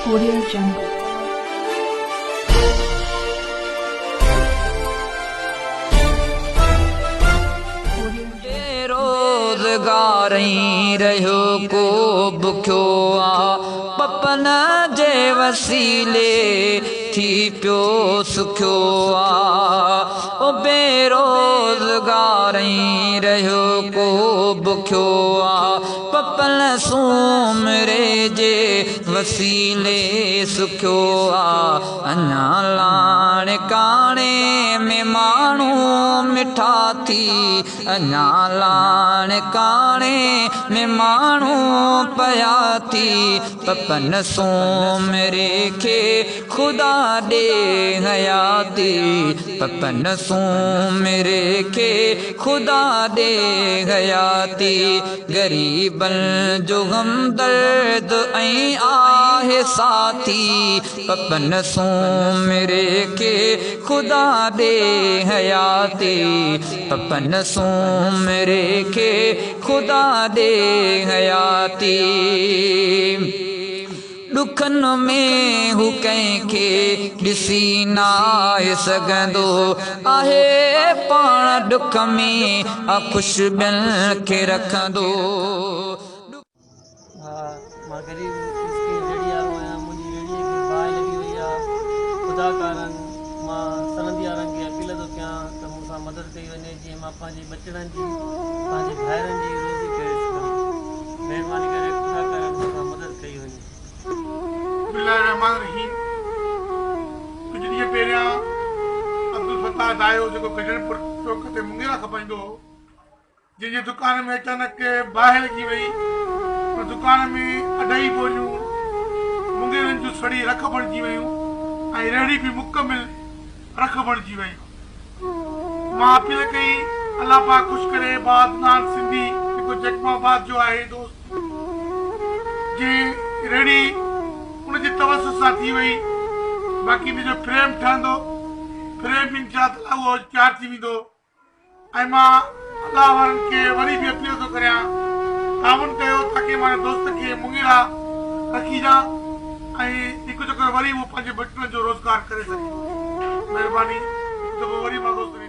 Audio Jungle. Audio Jungle. بيروزگار ئي رهيو ڪو بکيو آ پپن جي وسيلي ٿي پيو سکيو آ او بيروزگار ئي رهيو ڪو بکيو آ پپن سومري جي وسيلي سکيو آ اڃا لاڙڪاڻي ۾ ماڻهو مٺا ٿي اڃا لاڙڪاڻي ۾ ماڻهو پيا ٿي پپن سومري کي خدا ڏي حياتي پپن سومري کي خدا ڏي حياتي غريبن جو همدرد ۽ آهي ساٿي پپن سومري کي خدا ڏي حياتي پپن سومري کي خدا ڏي حياتي. ڏکن ۾ هو ڪنهن کي ڏسي ناهي سگهندو آهي پاڻ ڏک ۾ آ خوش ٻين کي رکندو. ها مان غريب مسڪين ريڙهي وارو آهيان منهنجي ريڙهي کي باهه لڳي وئي آ خدا ڪارن مان سرندي وارن کي اپيل ٿو ڪيان ته مون سان مدد ڪئي وڃي جيئن مان پنهنجي ٻچڙن جي پنهنجي ڀائرن جي روزي ڪري سگهان مهرباني ڪري خدا ڪارن مون سان مدد ڪئي وڃي. بسم الله الرحمٰن الرحيم ڪجهه ڏينهن پهريان عبدالفتاح دايو جيڪو ڪجڻپور چوڪ تي مونگيرا کپائيندو هو جنهن جي دڪان ۾ اچانڪ باهه لڳي وئي ان دڪان ۾ اڍائي ٻوريون مونگيرن جون سڙي رک بڻجي ويون ۽ ريڙهي به مڪمل رک بڻجي وئي. مان اپيل ڪئي الله پاڪ خوش ڪري ڀاء عدنان سنڌي جيڪو جيڪب آباد جو آهي دوست جنهن ريڙهي ان جي توسط سان ٿي وئي باقي ان جو فريم ٺهندو فريم به انشاء الله اهو تيار ٿي ويندو ۽ مان الله وارن کي وري به اپيل ٿو ڪريان تعاون ڪيو تاڪي مان دوست کي مڱيرا رکي ڏيان ۽ هڪ چڪر وري هو پنهنجي ٻچڙن جو روزگار ڪري سگهي مهرباني هڪ دفعو وري مان دوست.